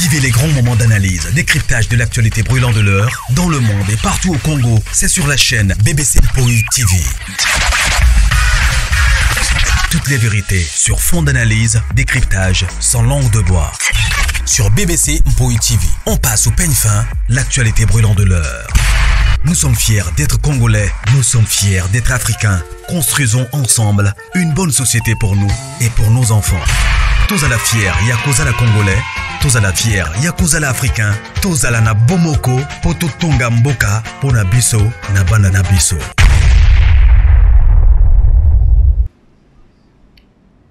Vivez les grands moments d'analyse, décryptage de l'actualité brûlante de l'heure, dans le monde et partout au Congo. C'est sur la chaîne BBC Mpoi TV. Toutes les vérités sur fond d'analyse, décryptage, sans langue de bois. Sur BBC Mpoi TV, on passe au peigne fin l'actualité brûlante de l'heure. Nous sommes fiers d'être Congolais, nous sommes fiers d'être Africains. Construisons ensemble une bonne société pour nous et pour nos enfants. Tous à la fière, Yakuza la Congolais, tous à la fière, Yakuza la Africain, tous à la na Bomoko, Poto Tonga Mboka, Pona Biso, na Bana na Biso.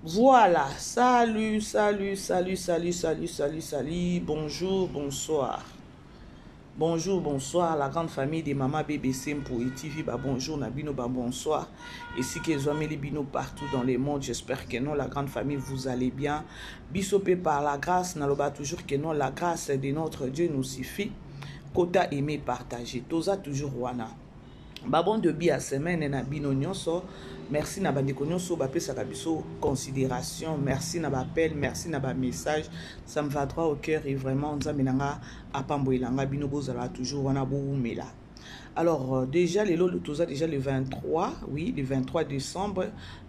Voilà, salut, salut, salut, salut, salut, salut, salut, bonjour, bonsoir. Bonjour, bonsoir, la grande famille de Mama BBC Mpoyi TV, ba bonjour na bino, ba bonsoir. Esika ezwameli bino partout dans le monde, j'espère que non, la grande famille, vous allez bien. Biso pe par la grâce, naloba toujours que non, la grâce de notre Dieu nous suffit. Kota aimer, partager. Toza toujours wana. Ba bon debut ya semaine na bino nyonso. Merci na bandeko nyonso bapesaka biso considération. Merci na ba appel, merci na ba message. Ça me va droit au cœur et vraiment Nzambe na nga apambolela nga bino bozala toujours wana bowumela. Alors euh, déjà lelo toza déjà le 23, oui, le 23 décembre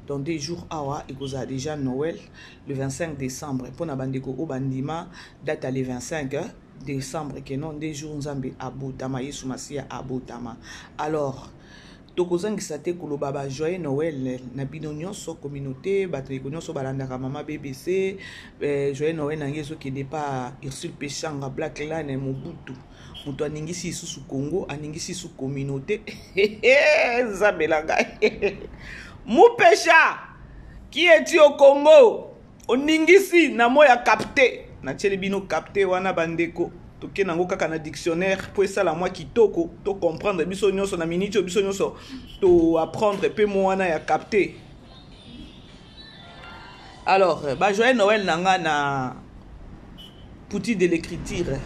dans des jours awa ekozala déjà Noël le 25 décembre mpona bandeko oyo bandima date ya le 25 hein? décembre ke non nde jour nzambe abotama yesu masiya abotama alors tokozangisa te koloba ba joyeux noël na bino nyonso communauté bato ndeko nyonso balandaka mama bbc eh, joyeux noël na ngai ezokende pa ursule peshanga black line mobutu moto aningisi lisusu congo aningisi lisusu communauté nzambe na ngai mupesha qui es-tu au congo Oningisi na mot ya capte. Natieli bino capte wana bandeko. Toke nango kaka na dictionnaire po esala mwa kitoko to comprendre biso nyonso na minute oyo biso nyonso to apprendre pe mot wana ya capte. Alors, ba joyeux Noël na nga na Pouti de l'écriture.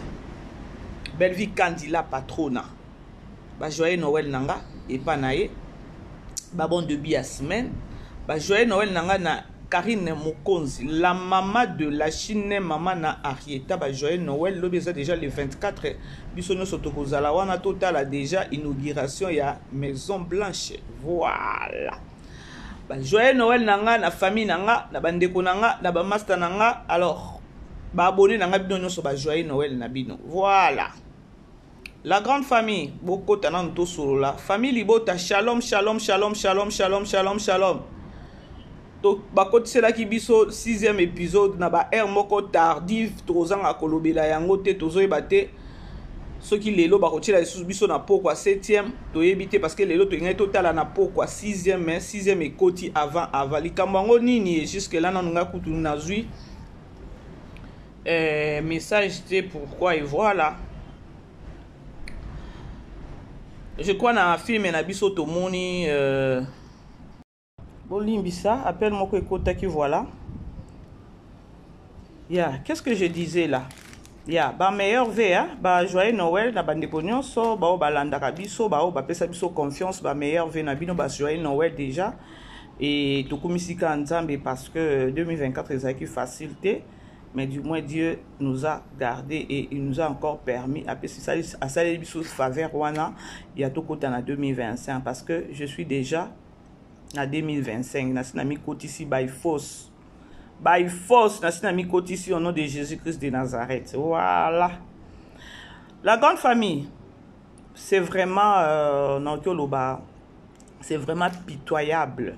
Bellevue Kandi la patrona. Ba joyeux Noël na nga epa na ye. Ba bon début ya semaine. Ba joyeux Noël na nga na Karine Mokonzi, la maman de la Chine, maman na Arieta, ba joyeux Noël, lobi eza déjà le 24, biso nyonso tokozala wana totala déjà inauguration ya Maison Blanche. Voilà. Ba joyeux Noël na nga, na famille na nga, na bandeko na nga, na ba master na nga, alors ba abonné na nga bino nyonso ba joyeux Noël na bino. Voilà. La grande famille, bokota nanu tosolola. Famille libota, shalom, shalom, shalom, shalom, shalom, shalom, shalom. To bakotiselaki biso sixième épisode na ba heure moko tardive, tokozanga kolobela yango te, tozoyeba te soki lelo bakotiela lisusu biso na pokwa septième, toyebi te parce que lelo tolingaki totala na pokwa sixième, mais sixième ekoti avant avant. Likambo yango nini jusque là nanu nga kutu nazwi eh, message te pourquoi et voilà je crois na film na biso tomoni euh, bolimbisa appel moko ekotaki voilà ya yeah, qu'est ce que je disais là ya yeah, ba meilleur v hein? ba joyeux noël na bandeko nyonso baoyo balandaka biso baoyo bapesa biso confiance ba meilleur v na bino ba joyeux noël déjà et tokumisi kaka nzambe parce que 2024 ezalaki facile te mais du moins Dieu nous a gardé et il nous a encore permis asaleli biso faveur wana ya tokota na 2025 parce que je suis déjà na 2025 nasi na mikotisi by force by force nasi na mikotisi au nom de Jésus-Christ de Nazareth voilà la grande famille c'est vraiment euh, naoki oloba c'est vraiment pitoyable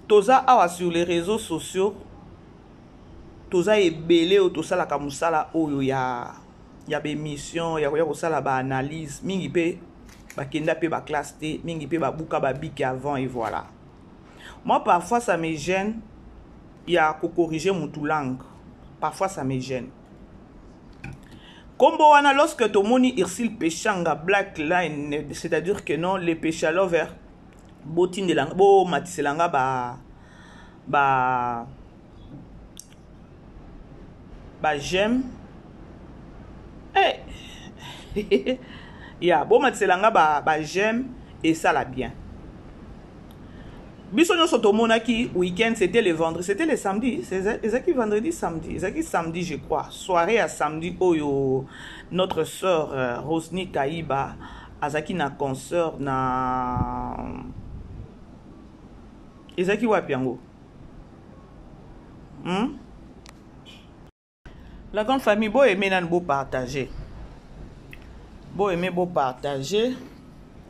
toza awa sur les réseaux sociaux toza ebele oyo tosalaka mosala oyo ya ya baémission ya koya kosala baanalyse mingi mpe bakenda mpe baklasse te mingi mpe babuka babiki avant et voilà moi parfois ça me gêne ya kocorrige mutu langue parfois ça me gêne Kombo wana lorsque tomoni Ursule Peshanga Black Line c'est-à-dire que non les Peshalover botindela bomatisela nga ba ba ba j'aime hey. Eh. ya bomatisela nga ba, ba j'aime esala bien. Biso nyonso tomonaki week-end, c'était le vendredi, c'était le samedi, ezalaki vendredi, samedi, ezalaki samedi je crois, soirée ya samedi oyo notre sœur Rosny Kaiba azalaki na concert na ezalaki wapi yango? La grande famille, bo aimer nanu, bo partager. Bo aimer, bo partager.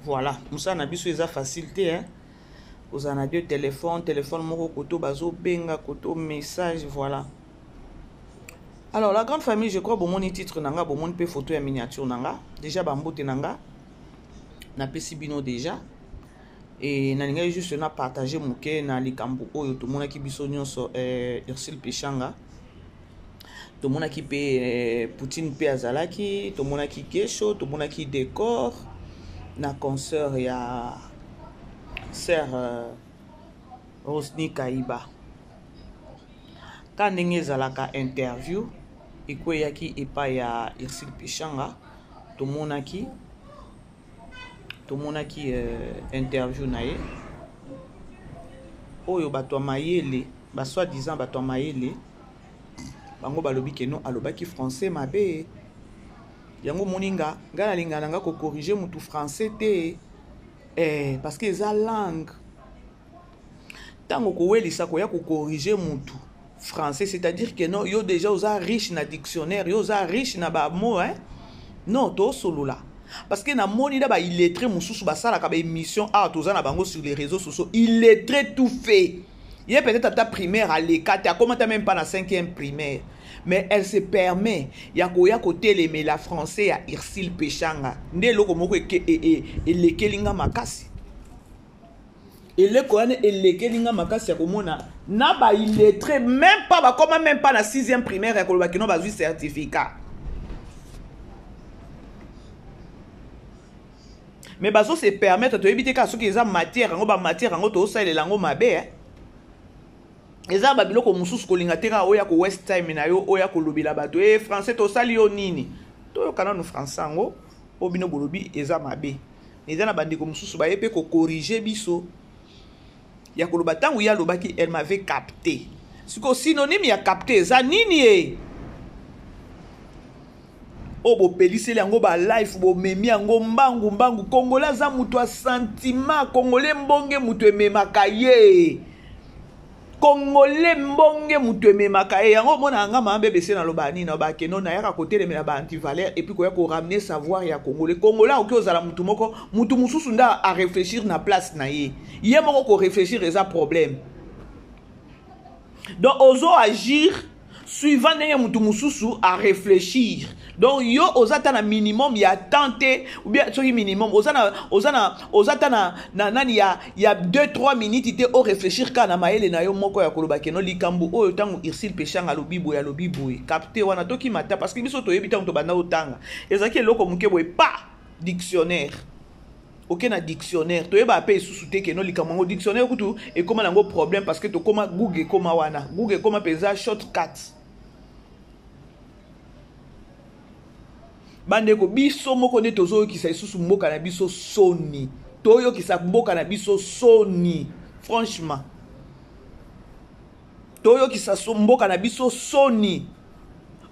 Voilà, mosala na biso eza facile te, hein. Kozala na deux téléphone, téléphone moko koto bazobenga, koto message, voilà. Alors la grande famille, je crois bomoni titre na nga, bomoni mpe photo ya miniature na nga. Déjà bambote na nga napesi bino déjà. E nalingaki juste na partager moke na likambo oyo tomonaki biso nyonso, Ursule Peshanga tomonaki mpe, Poutine mpe azalaki, tomonaki Gesho, tomonaki Décor na concert ya sœur Rosny Kaiba. Ka ndenge ezalaka, interview ekweyaki epai ya Ursule Peshanga. Tomonaki interview na ye oyo bato ya mayele, basoi-disant bato ya mayele, bango balobi que non, alobaki français mabe. Yango omoni nga, ngai nalinga na nga kocorriger mutu français te, parce que eza langue. Ntango kowelisa koya kocorriger mutu français, c'est-à-dire que non, yo déjà oza riche na dictionnaire, yo oza riche na bamots, hein? Non, tosolola, parce que namoni na baillettré mosusu basalaka baémission awa, toza na bango sur les réseaux sociaux, illettré tout fait. Ye peut-être ata primaire aleka te, akomata même pas na cinquième primaire, mais elle se permet ya koya kotelemela français ya Ursule Peshanga. Nde eloko moko elekeli nga makasi, eleko wana elekeli nga makasi ya komona na baillettré, même pas bakoma même pas na sixième primaire, ya koloba que non, bazwi certificat, mais bazo se permettre. Toyebi te kaka soki eza matière yango, bamatière yango tozosalela yango mabe, eh? Eza babiloko mosusu kolinga te kaka oya ko waste time na yo, oya kolobela bato e français. Tosali yo nini? Toyoka nanu français yango mpo bino bolobi eza mabe. Eza na bandeko mosusu baye mpe kocorriger biso ya koloba ntango ye alobaki « elle m'avait capté ». Sikoyo synonyme ya capté eza nini? Ye oyo bopeliseli yango balive, bomemi yango mbangu mbangu. Congolais aza moto ya sentiment. Congolais, mbonge moto ememaka ye. Congolais, mbonge moto ememaka ye. Yango omona nga, mama BBC, naloba nini? Nalobaka que non, nayaka kotelemela baantivaleur et puis koya koramener savoir ya congolais. Congolais akoki ozala motu moko, motu mosusu nde aréfléchir na place na ye. Ye moko koréfléchir eza problème. Donc ozo agir suivant ndenge motu mosusu aréfléchir. Donc yo oza ta na minimum ya temps te, ou bien soki minimum oza ta na nani ya 2 3 minutes te, oréfléchir kaka na mayele na yo moko ya koloba que non, likambo oyo, ntango Ursule Peshanga alobi boye, alobi boye, capté wana tokima ta. Parce que biso toyebi, ntango tobanda otanga, ezalaki eloko moke boye pa dictionnaire. Oke na dictionnaire, toyeba mpe lisusu te que non, likambo yango, dictionnaire kutu ekóma nango problème, parce que tokóma Google, ekóma wana, Google ekóma mpenza shortcut. Bandeko, biso moko nde tozoyokisa lisusu mboka na biso soni, toyokisa mboka na biso soni. Franchement, toyokisa mboka na biso soni.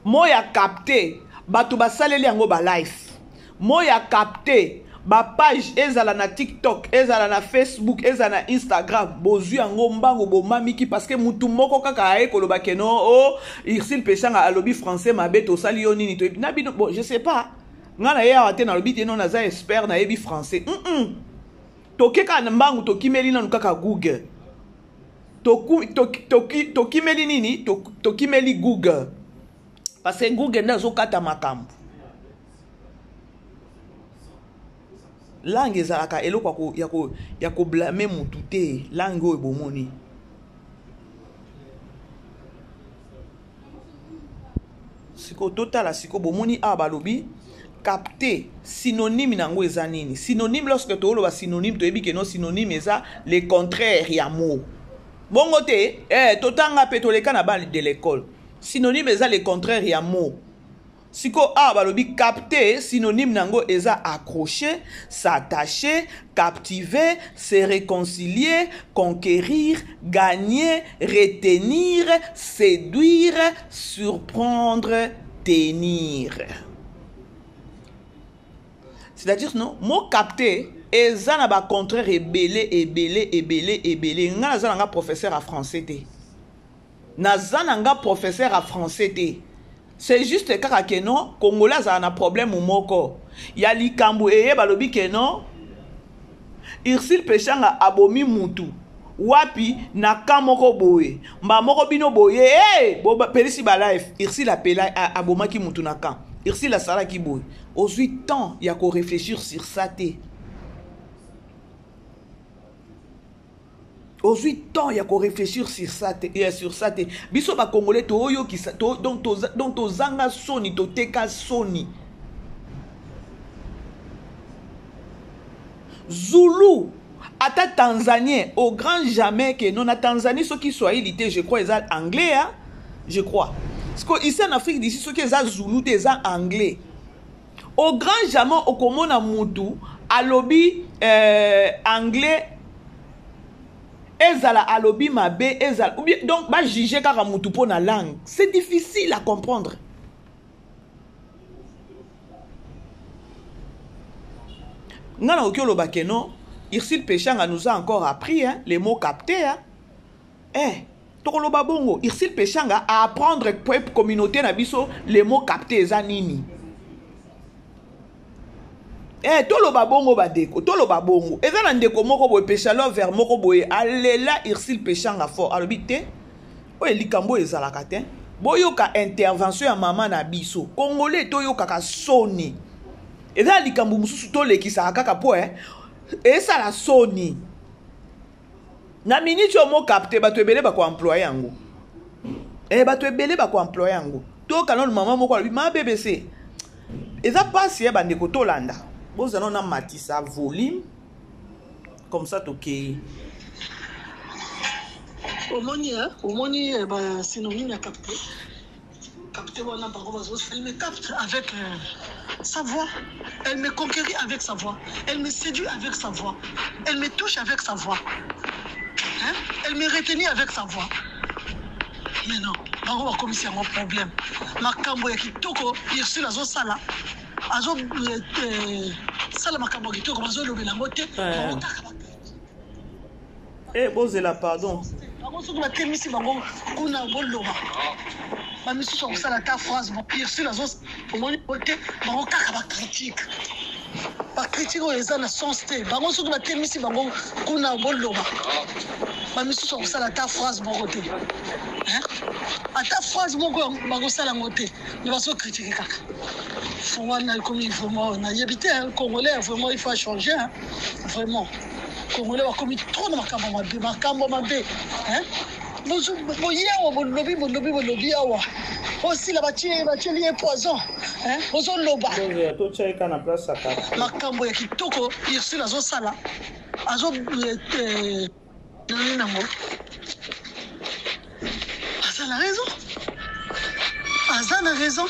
Mot ya capté, bato basaleli yango balive. Mot ya capté, bapage ezala na TikTok, ezala na Facebook, ezala na Instagram, bozwi yango mbangu, bomamiki, parce que mutu moko kaka aye koloba que non, o oh, Ursule Peshanga alobi français mabe. Tosali yo nini? Toyebi na bino. Bon, je sais pas, nga na ye awa te, nalobi te non, naza expert, nayebi français. Toke kaka na mbangu, tokimeli nanu kaka Google. Tokimeli nini? Tokimeli Google, parce que Google nde azokata makambo. Langue ezalaka eloko ya koblâmer mutu te. Langue oyo bomoni sikoyo, totala sikoyo, bomoni awa balobi capté, synonyme nango eza nini? Synonyme, lorsque tooloba synonyme, toyebi que non, synonyme eza le contraire ya mot. Bongo te, totanga mpe toleka na bale de l'école. Synonyme eza le contraire ya mot. Sikoyo awa balobi capter, synonyme na yango eza accrocher, s'attacher, captiver, se réconcilier, conquérir, gagner, retenir, séduire, surprendre, tenir. C'est-à-dire non, mot capter eza na ba contraire ebele ebele ebele ebele. Nga naza na nga professeur ya français te. Naza na nga professeur ya français te. C'est juste kaka que non, Congolais azala na problème moko. Ya likambo eye balobi que non, Ursule Peshanga abomi mutu. Wapi na camp moko boye. Mba moko bino boye, hey, bo pelisi ba live. Ursule apela abomaki mutu na camp. Ursule asalaki boye. Ozui temps ya ko réfléchir sur ça te. Ozui temps ya ko réfléchir sur ça te, eh, sur ça te. Biso ba Congolais to oyokisa, to, donc, to, donc tozanga soni, toteka soni. Zulu ata Tanzanien au grand jamais que non na Tanzanie soki Swahili te, je crois eza anglais, hein? Je crois. Parce que ici en Afrique d'ici soki eza Zulu te eza anglais. Au grand jamais okomona mutu alobi anglais ezala alobi mabe ezala ou bien donc ba juger kaka mutu po na langue, c'est difficile à comprendre. Nga na oki oloba que non, Ursule Peshanga nous a encore appris, hein, les mots captés, hein. Eh, tokoloba bongo, Ursule Peshanga a apprendre peuple communauté na biso les mots captés eza nini. Eh, toloba bongo bandeko, toloba bongo. Eza na ndeko moko boye Pesha Lover moko boye alela Ursule Peshanga fort alobi te. Oyo likambo ezalaka te. Boyoka intervention ya mama na biso. Congolais toyokaka soni. Eza likambo mosusu tolekisaka kaka po, eh, esala soni. Na minute oyo mo capte bato ebele bako employer yango. Eh, bato ebele bako employer yango. Toyoka nanu mama moko alobi ma BBC. Eza pasi ya bandeko tolanda. Bozala na matisa volume comme ça tokei. Omoni, hein? Omoni, eh, ba synonyme ya capte. Capte wana bango bazo, elle me capte avec sa voix. Elle me conquérit avec sa voix. Elle me séduit avec sa voix. Elle me touche avec sa voix. Hein? Elle me retenit avec sa voix. Mais non, bango bakomisi yango problème. Makambo ya kitoko, Ursule azosala. Azo, sala makambo ya kitoko, bazolobela yango te. Bango kaka ba Eh, bozela pardon. Bango soki batelemisi bango kuna boloba. Ba misusu bakosala ata phrase bon, Ursule azo omoni te, bango kaka ba critique. Ba critique oyo eza na sens te. Bango soki batelemisi bango kuna boloba. Ba misusu bakosala ata phrase moko te. Hein? Ata phrase moko bakosala yango te. Mais bazo critiquer kaka. Fond wana ekomi vraiment nayebi te, hein, Congolais vraiment il faut changer, hein. Vraiment. Congolais bakomi trop na makambo mabe, makambo mabe, hein? Bozo, boye awa, bolobi, bolobi, bolobi awa. Osila batieli ye poison, hein? Bozoloba. Bozela, totia ye kaka na place ya café. Makambo ya kitoko Ursule azosala, azo, nani nango? Aza na raison. Aza na raison.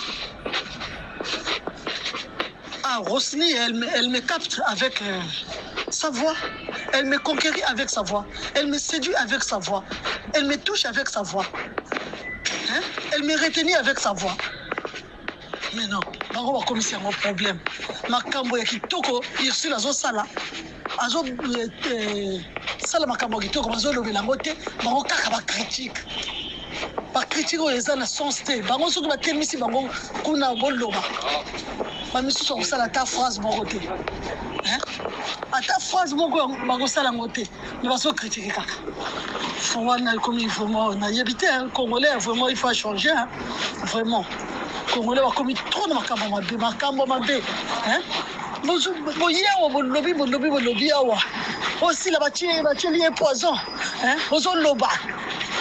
Ah, Rosny, elle me capte avec sa voix. Elle me conquérit avec sa voix. Elle me séduit avec sa voix. Elle me touche avec sa voix. Hein? Elle me retenit avec sa voix. Mais non, bango bakomisi yango problème. Makambo ya kitoko, Ursule azosala. Azo, sala makambo ya kitoko, bazolobela yango te. Bango kaka ba critique. Ba critique oyo eza na sens te. Bango soki batelemisi bango kuna boloba. Ba misusu bakosala ata phrase moko te. Hein? Ata phrase moko bakosala yango te. Mais bazo critiquer kaka. Fond wana ekomi vraiment nayebi te, hein. Congolais vraiment il faut changer, hein. Vraiment. Congolais bakomi trop na makambo mabe, makambo mabe, hein? Bozo, boye awa, bolobi, bolobi, bolobi awa. Osila batieli ye poison, hein? Bozoloba.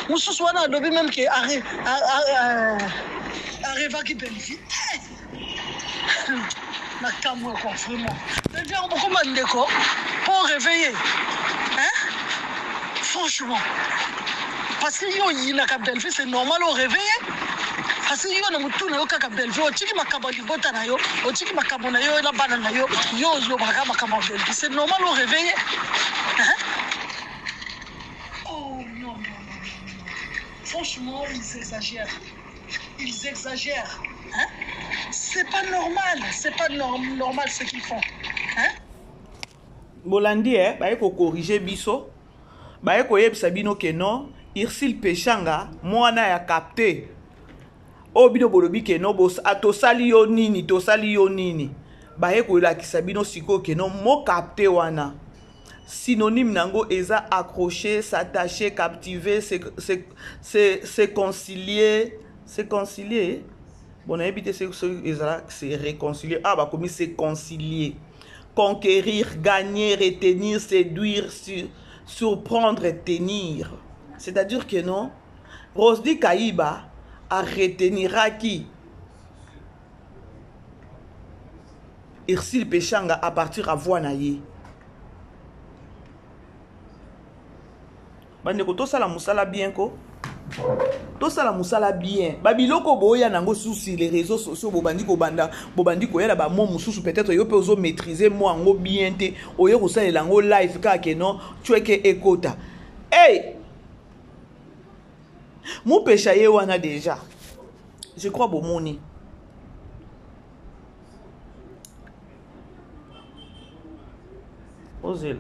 Mosusu wana alobi même que arrêvaki Bellevue. Eh! Makambo quoi, vraiment. Bellevue, on beaucoup mandeko pour réveiller. Hein? Franchement. Parce que yo yinaka Bellevue, c'est normal au réveiller. Parce que yo na motu na yo kaka Bellevue, otiki makambo ya libota na yo, otiki makambo na yo na bana na yo, yo olobaka makambo ya Bellevue. C'est normal o réveiller. Hein? Oh non, non, non, non. Franchement, ils exagèrent. Ils exagèrent. Hein? C'est pas normal. C'est pas norm normal ce qu'ils font. Hein? Bolandi eh, baye ko corriger biso. Baye koyebisa bino ke non, Ursule Peshanga mwana ya capté. Oyo bino bolobi ke non, tosali yo nini, tosali yo nini. Baye kolakisa bino sikoyo ke non, mo capté wana. Synonyme nango eza accrocher, s'attacher, captiver, se, se, se, se concilier, se concilier. Bon, nayebi te soki ezala se réconcilier. Ah, bakomi se concilier. Conquérir, gagner, retenir, séduire, surprendre, tenir. C'est-à-dire que non, Rosny Kayiba a reteniraki Ursule Peshanga à partir à voix na ye. Bandeko tosala mosala bien ko. Tosala mosala bien. Ba biloko boya nango sous sur les réseaux sociaux bobandi kobanda, bobandi koya na ba mots mosusu peut-être yo pe ozo maîtriser mot yango bien te. Oyo kosalela yango live kaka ke non, tueke ekota. Hey! Mupesha ye wana déjà. Je crois bomoni. Ozela.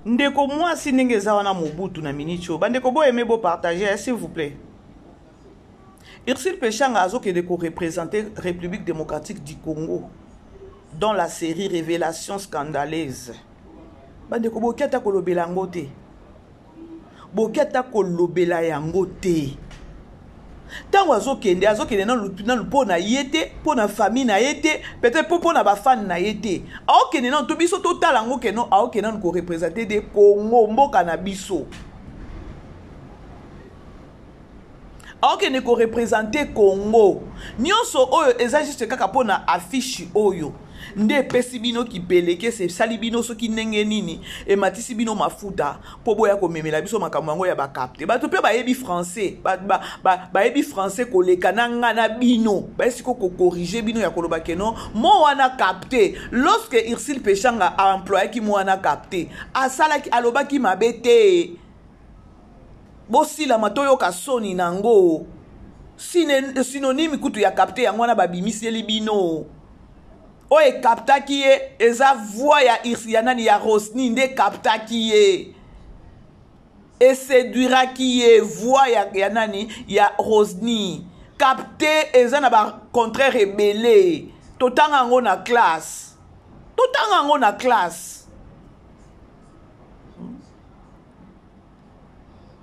Ndeko mwasi ndenge eza wana Mobutu na minute oyo. Bandeko bo aimer bo partager s'il vous plaît. Ursule Peshanga azokende ko représenter République démocratique du Congo dans la série Révélation scandaleuse. Bandeko boki ata kolobela yango te. Boki ata kolobela yango te. Tango azokende, azokende nanu mpo na ye te, mpo na famille na ye te, peut-être mpo mpo na ba fan na ye te. Aokende nanu to biso totala yango ke non, aokende nanu ko représenter de Congo, mboka na biso. Aokende ko représenter Congo. Nyonso oyo eza juste kaka mpo na affiche oyo. Nde epesi bino kipeleke, esali bino soki ndenge nini, ematisi bino mafuta mpo boya komemela biso makambo yango ya bakapte. Bato mpe bayebi français, bayebi français koleka na nga na bino. Baye siko kokorige bino ya koloba ke non, mo wana capte. Lorsque Ursule Peshanga a employaki mo wana capte, asalaki, alobaki mabe te. Bosilama toyoka soni nango. Synonyme kutu ya capte yango wana babimiseli bino. Oyo ekaptaki ye eza voix ya Irsi, ya nani, ya Rosny nde ekaptaki ye, eseduiraki ye voix ya nani, ya Rosny. Capte eza na ba contraire ebele, totanga yango na classe, totanga yango na classe.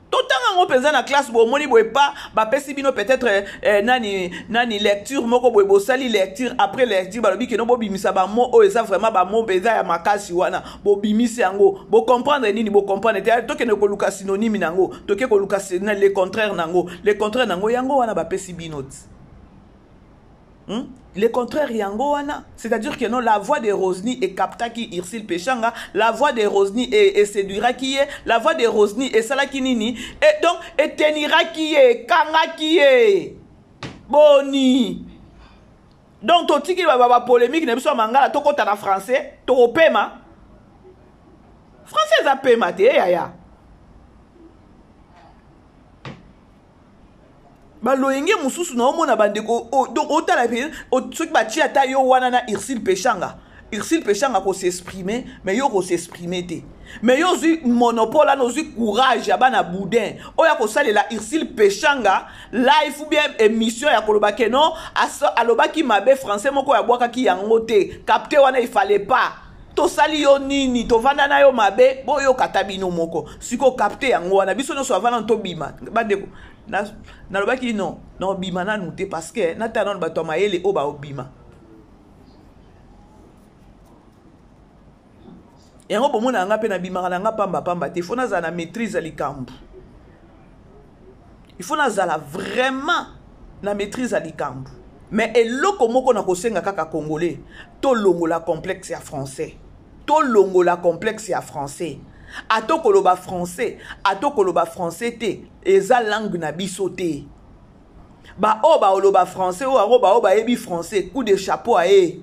Totanga yango mpenza na classe, bomoni boye pa bapesi bino peut-être nani, nani lecture moko boye, bosali lecture, après lecture balobi ke no bobimisa ba mots oyo eza vraiment ba mots mpenza ya makasi wana, bobimisi yango, bocomprendre nini, bocomprendre te, tokende koluka synonyme nango, toke koluka le contraire nango, le contraire nango yango wana bapesi bino ti. Le contraire yango wana, c'est-à-dire que non, la voix de Rosny ekaptaki Ursule Peshanga, la voix de Rosny eséduiraki ye, la voix de Rosny esalaki nini, et donc eteniraki ye, ekangaki ye. Boni. Donc totiki ba polémique na biso ya mangala, tokota na français, tokopema. Français eza pema te, yaya. Baloyenge mosusu na omona bandeko, oh, donc otala pe, oh, soki batie ata yo wana na Ursule Peshanga, Ursule Peshanga ko s'exprimer, mais yo ko s'exprimer te. Mais yo ozwi monopole wana, ozwi courage ya bana boudin oyo akosalela Ursule Peshanga live ou bien émission ya koloba ke non, alobaki mabe français moko ya bwakaki yango te, capté wana il fallait pas. Tosali yo nini, tovanda na yo mabe, boyoka ata bino moko. Siko capté yango wana, biso nyonso avanda tobima. Bandeko, nalobaki non, non bima nanu te parce que natala nanu bato ya mayele oyo baobima. Yango bomona nga pe nabimaka na nga pamba pamba te, il faut nazala na maîtrise ya likambo. Il faut nazala vraiment na maîtrise ya likambo. Mais eloko moko na kosenga kaka Congolais, tolongola complexe ya français. Tolongola complexe ya français. Ato koloba français, ato koloba français te, eza langue na biso te. Baoyo baoloba français, oyo yango baoyo bayebi français, coup de chapeau aye.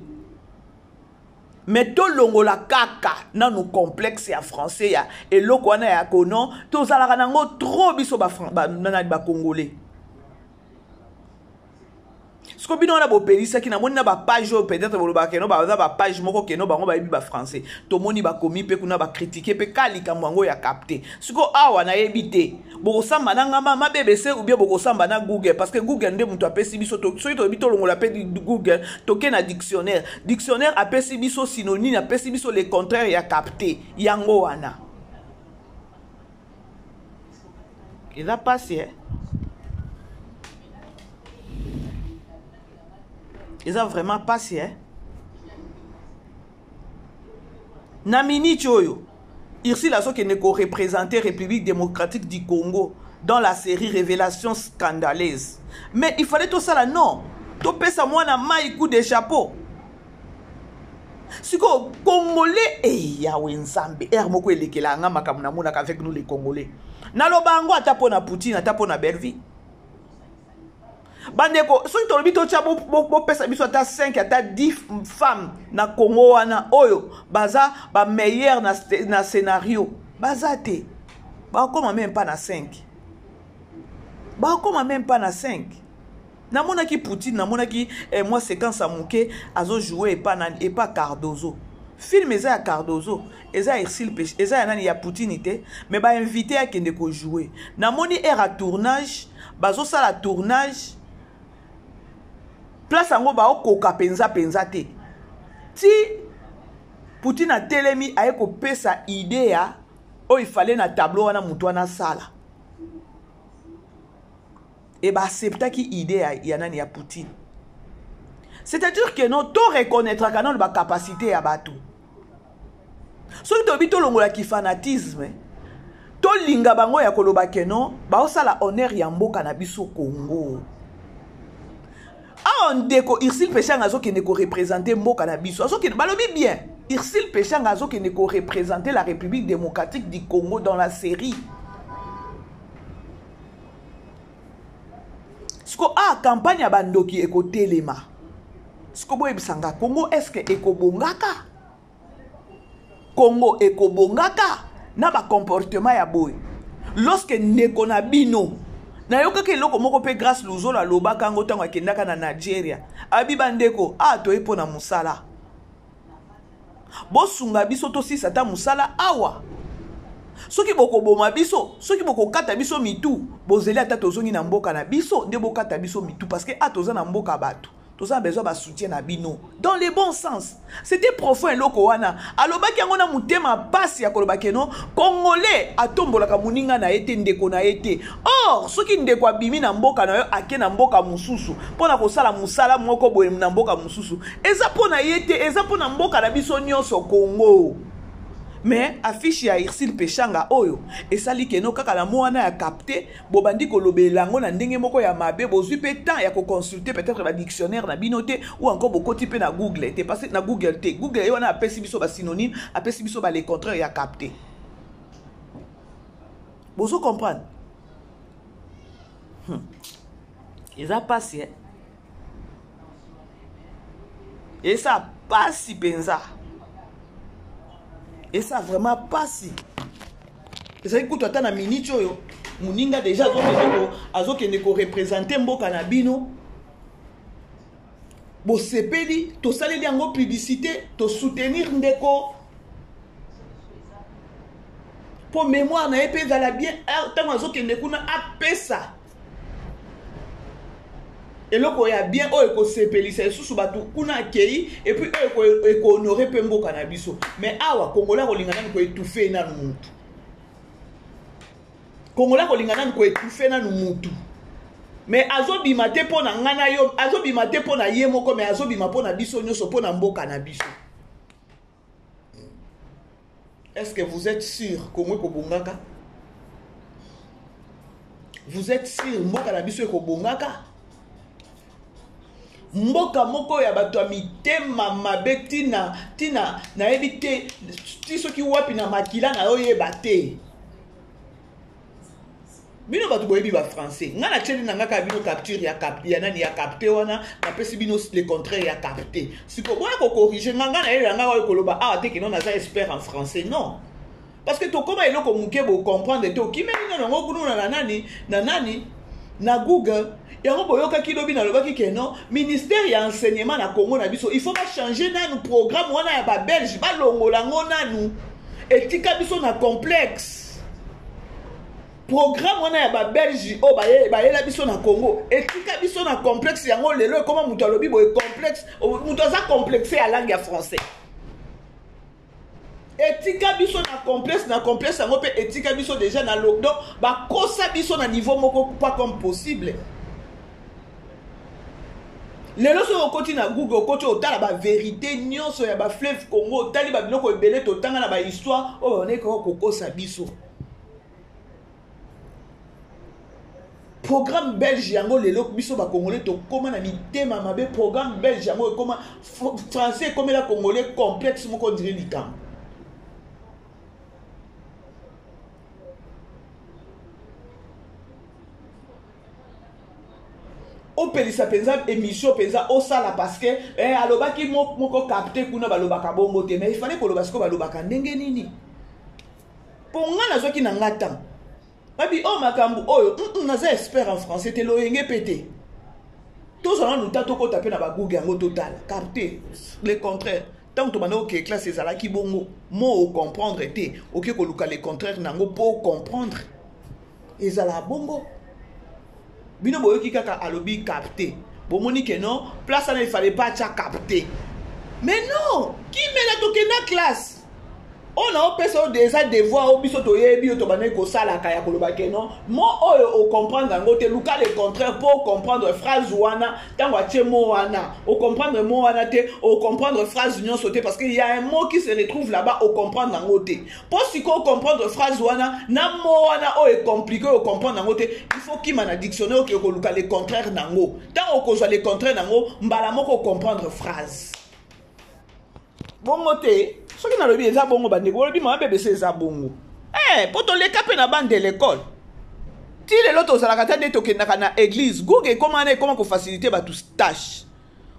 Mais tolongola kaka nanu complexe ya français ya eloko wana ya kono tozalaka nango trop biso banani ba congolais. Siko bino wana bopelisaki, namoni na bapage oyo peut-être bolobaka keno baza bapage moko keno bango bayebi bafrançais, tomoni bakomi mpe kuna bakritike mpe ka likambo yango ya capte. Siko awa nayebi te bokosamba na ngamba ma BBC ou bien bokosamba na Google, parce que Google nde moto apesi biso. Soki toyebi tolongola mpe Google, toke na dictionnaire. Dictionnaire apesi biso synonyme, apesi biso le contraire ya capte. Yango wana eza pasi, eh? Eza vraiment pasi, eh? Na minute oyo Ursule azokende koreprésenter République démocratique du Congo dans la série Révélation scandaleuse, mais il fallait tosala non, topesa mwana mai coup de chapeau. Sikoyo congolais eyawe nzambe ere moko elekela nga makambo namonaka avec nous les Congolais. Naloba yango ata mpo na Poutine, ata mpo na Bellevie. Bandeko, soki tolobi totya, bopesa biso ata 5, ata 10 femmes na Congo wana oyo baza bameilleur na scénario, baza te. Bakoma même pas na 5, bakoma même pas na 5. Namonaki Poutine, namonaki mwa séquence ya moke azojoue epa nani? Epa Cardozo. Film eza ya Cardozo, eza ya Ursule, eza ya nani, ya Poutine te, mais bainvité akende kojoue. Namoni aire ya tournage, bazosala tournage, place yango baokoka mpenza mpenza te, ti Poutine atelemi aye kopesa idée ya oyo ifale na tableau wana motu wana asala, e baacceptaki idée ya nani, ya Poutine. C'est-à-dire que non, to reconnaîtraka nano bacapacité ya bato. Soki toyebi tolongolaki fanatisme, tolinga bango ya koloba ke non, baosala honneur ya mboka na biso Congo. Awa ndeko Ursule Peshanga azokende koreprésente mboka na biso, azokende, balobi bien, Ursule Peshanga azokende koreprésente la République démocratique du Congo dans la série. Siko a campagne ya bandoki ekotelema. Siko boyebisanga, Congo est-ce ekobongaka? Congo ekobongaka na bacomportement ya boye? Lorsque ndeko na bino, nayokaki eloko moko mpe Grâce Luzolo alobaka yango ntango akendaka na Nigeria, abi bandeko a toye mpo na mosala, bosunga biso tosisa ata mosala awa. Soki bokoboma biso, soki bokokata biso mitu, bozeli ata tozongi na mboka na biso nde bokata biso mitu, parce que a toza na mboka bato, toza na besoin basoutien na bino. Dans le bon sens, c'était profond. Eloko wana alobaki yango na motema pasi ya koloba ke non, congolais atombolaka moninga na ye te, ndeko na ye te. Or soki ndeko abimi na mboka na yo, ake na mboka mosusu mpo na kosala mosala moko boye na mboka mosusu, eza mpo na ye te, eza mpo na mboka na biso nyonso Congo. Mais affiche ya Ursule Peshanga oyo esali keno kaka na mwana ya capte, bobandi kolobela yango na ndenge moko ya mabe. Bozwi mpe temps ya koconsulte peut-être badictionnaire na bino te, ou encore bokoti mpe na Google te, parce na Google te, Google ye wana apesi biso basynonyme, apesi biso bale contraire ya capte. Bozo comprendre? Eza pasi, eh? Eza pasi mpenza, eza vraiment pasi. Ezali kutu ata na minute oyo moninga deja azokende koreprésente mboka na bino, bosepeli, tosaleli yango publicité, tosoutenir ndeko mpo mémoire na ye mpe ezala bien. Ntango azokende kuna, apesa eloko ya bien oyo ekosepelisa lisusu bato kuna akei, et puis oyo ekohonore mpe mboka na biso. Mais awa congolais akolinga nanu koétouffe nanu mutu, congolais akolinga nanu koétouffe nanu mutu. Mais azobima te mpo na ngai na yo, azobima te mpo na ye moko, mais azobima mpo na biso nyonso, mpo na mboka na biso. Est-ce que vous êtes sûr Congo ekobongaka? Vous êtes sûr mboka na biso ekobongaka? Mboka moko ya bato ya mitema mabe, ntina ntina nayebi te ti soki wapi na makila na oyeba te. Bino bato boyebi ba français. Nga na tieli na nga kaka bino capture ya cap ya nani ya capter wana napesi bino le contraire ya capter. Siko boya ko corriger nga nga na yela nga oyo koloba awa te kino naza expert en français non. Parce que tokoma eloko muke bo comprendre te okimeli nano yango kuna na nani na nani na Google yango boyokaki lobi nalobaki ke non ministère ya enseignement na Congo na biso il faut ba changer nanu programme wana ya ba belge balongola yango nanu etika biso na complexe programme wana ya babelge oyo bayela biso na congo etika biso na complexe yango lelo ekoma moto alobi boye complexe moto aza complexe ya langue ya français etika biso na complexe na complexe yango mpe etika biso deja na lo donc bakosa biso na niveau moko pas comme possible lelo soki okoti na google okoti otala baverité nyonso ya bafleuve congo otali babiloko ebele totanga na bahistoire oyo babandaki kaka kokosa biso programme belge yango lelo biso bacongolais tokóma na mitema mabe programme belge yango ekóma français ekomela congolais complexe moko ondire likambo opelisa mpenza émission mpenza osala parce que eh, alobaki moko capte kuna balobaka bongo te mais ifale koloba sikoyo balobaka ndenge nini mpo nga nazwaki na nga temps babi oyo oh, makambo oyo mm -mm, naza expert en français te loyenge mpe te tozwa nanu ta tokɔta mpe na bagoogle yango totala capte le contraire ntango tobanda kokee classe ezalaki bongo mo ocomprendre te oke koluka le contraire na yango mpo ocomprendre ezala bongo bino boyoki kaka alobi capte bomoni ke non place wana il fallait pas atya capte mais non kimela tokenda classe oyo na opesa oyo eza devoir oyo biso toyebi oyo tobandaki kosalaka ya koloba ke non mo oyo ocomprendre yango te luka le contraire mpo ocomprendre phrase wana ntango atie mo wana ocomprendre mo wana te ocomprendre phrase nyonso te parce que ya un mot qui se retrouve là-bas ocomprendre yango te mpo sikoyo comprendre phrase wana na mo wana oyo ecomplike oyo comprendre yango te il faut kima na dictionnaire okende koluka le contraire na yango ntango okozwa le contraire na yango mbala moko ocomprendre phrase bongo te soki nalobi eza bongo bandeko bolobi mama bbc eza bongo eh, mpo toleka mpe na bande de l'école ti lelo tozalaka ta nde tokendaka na église google ekoma wana ekoma kofacilite bato tâche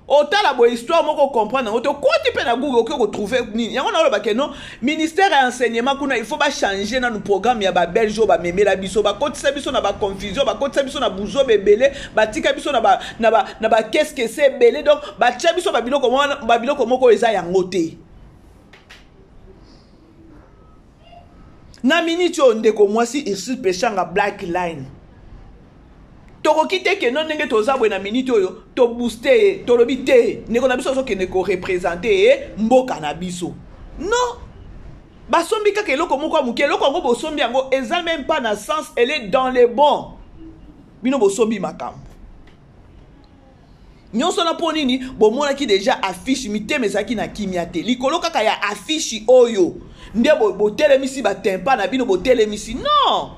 otala boye histoire moko comprendre yango te okoti mpe na google okoki kotrouve nini yango naoloba ke non ministère ya enseignement kuna il faut bachange nanu programme ya babelge oyo bamemela biso bakotisa biso na baconfusion bakotisa biso na buzoba ebele batika biso na bakeskese ebele donc batia biso babiloko moko oyo eza yango te na miniti oyo ndeko mwasi Ursule Peshanga Black Line tokoki te keno ndenge toza boye na miniti oyo tobooste ye tolobi te ndeko na biso azokende korepresente ye mboka na biso non basombi kaka eloko moko ya moke eloko yango bosombi yango eza meme pas na sens elle est dans le bon bino bosombi makambo nyonso wana mpo nini bomonaki deja affiche mitema ezalaki na kimia te likolo kaka ya affiche oyo nde botelemisi batempa na bino botelemisi non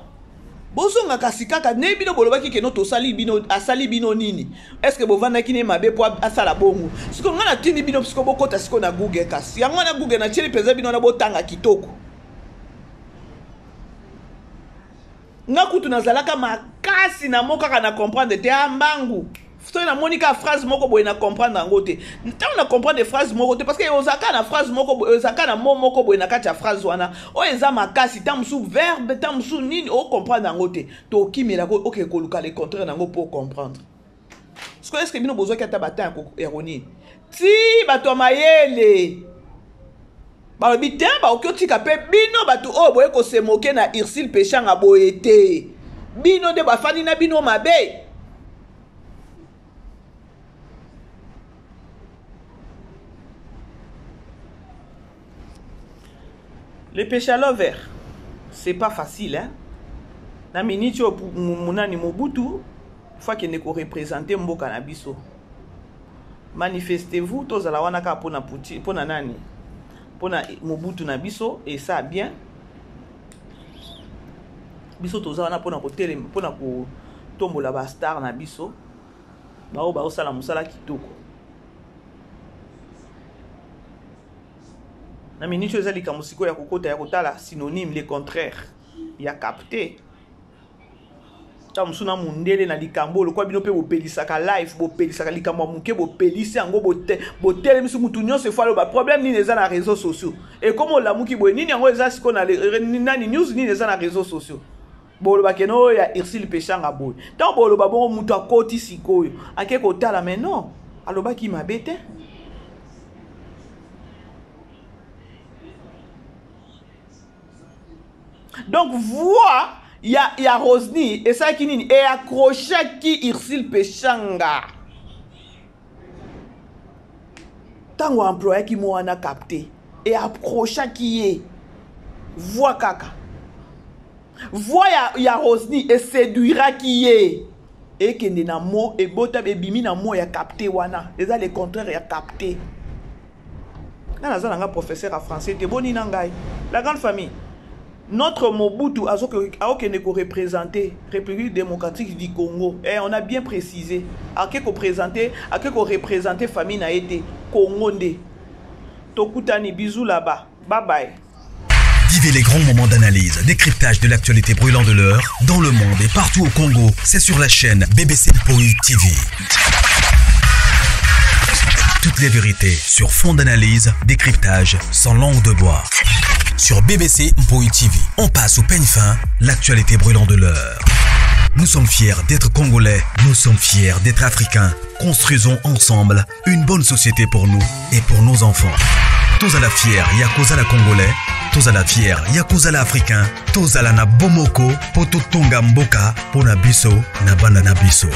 bozonga kasi kaka nde bino bolobaki keno tosali bino asali bino nini estce bovandaki ne mabe mpo asala bongo sikoyo ngai natindi bino sikoyo bokota sikoyo na google kasi yango wana google natieli mpenza bino wana botanga kitoko nga kutu nazalaka makasi na mo kaka na comprendre te ah mbangu soki namoni kaka phrase moko boye na comprendre yango te ntango na comprendre phrase moko te parce que ozalaka na phrase moko boye ozalaka na mot moko boye na kati ya phrase wana oyo eza makasi ntango mosusu verbe ntango mosusu nini ocomprendre yango te tokimelaka okeke koluka le contraire na yango mpo ocomprendre sikoyo eske bino bozwaki ata batemp ya konini ti bato ya mayele balobi te bakoki otika mpe bino bato oyo boye kosemoke na ursile peshanga boye te bino nde bafandi na bino mabe Le Peshalover, c'est pas facile, hein? Na minute oyo munani Mobutu, faut akende ko représenter mboka na biso. Manifestez-vous, tozala wana kaka pona Poutine, pona nani? Pona Mobutu na biso et ça bien. Biso toza wana pona kotelema, pona kotombola ba star na biso. Baoyo baosala mosala kitoko. Na minute oyo eza likambo sikoyo ya kokota ya kotala synonyme le contraire ya capte. Ntango mosusu na mondele na likambo oyo, lokola bino mpe bopelisaka live, bopelisaka likambo ya moke, bopelisi yango, botelemisi motu nyonso efo aloba problème nini eza na réseaux sociaux. Ekoma olamuki boye, nini yango eza sikoyo na nani, news nini eza na réseaux sociaux? Boloba kene oyo ya Ursule Peshanga boye. Ntango boloba bongo, moto akoti sikoyo ake kotala, mais non, alobaki mabe te. Donc voix ya Rosny esalaki nini? Eaccrochaki Ursule Peshanga. Ntango employaki mo wana capté, eaccrochaki ye voix kaka. Voix ya Rosny eséduiraki ye. Ekende na mo ebota ebimi na mo ya capté wana. Eza le contraire ya capté. Nga naza nanga professeur ya français te, boni na ngai. La grande famille, notre Mobutu aokende ko représenter République démocratique du Congo. Et on a bien précisé, ake ko présenter, ake ko représenter famille na ye te, Congo nde. Tokutani, bisous là-bas. Bye bye. Vivez les grands moments d'analyse, décryptage de l'actualité brûlante de l'heure, dans le monde et partout au Congo. C'est sur la chaîne BBC Mpoi TV. Toutes les vérités sur fond d'analyse, décryptage, sans langue de bois. Sur BBC Mpoi TV, on passe au peigne fin l'actualité brûlante de l'heure. Nous sommes fiers d'être Congolais, nous sommes fiers d'être Africains. Construisons ensemble une bonne société pour nous et pour nos enfants. Tozala fier ya kozala Congolais, tozala fier ya kozala Africain, tozala na bomoko po totonga mboka po na biso na bana na biso.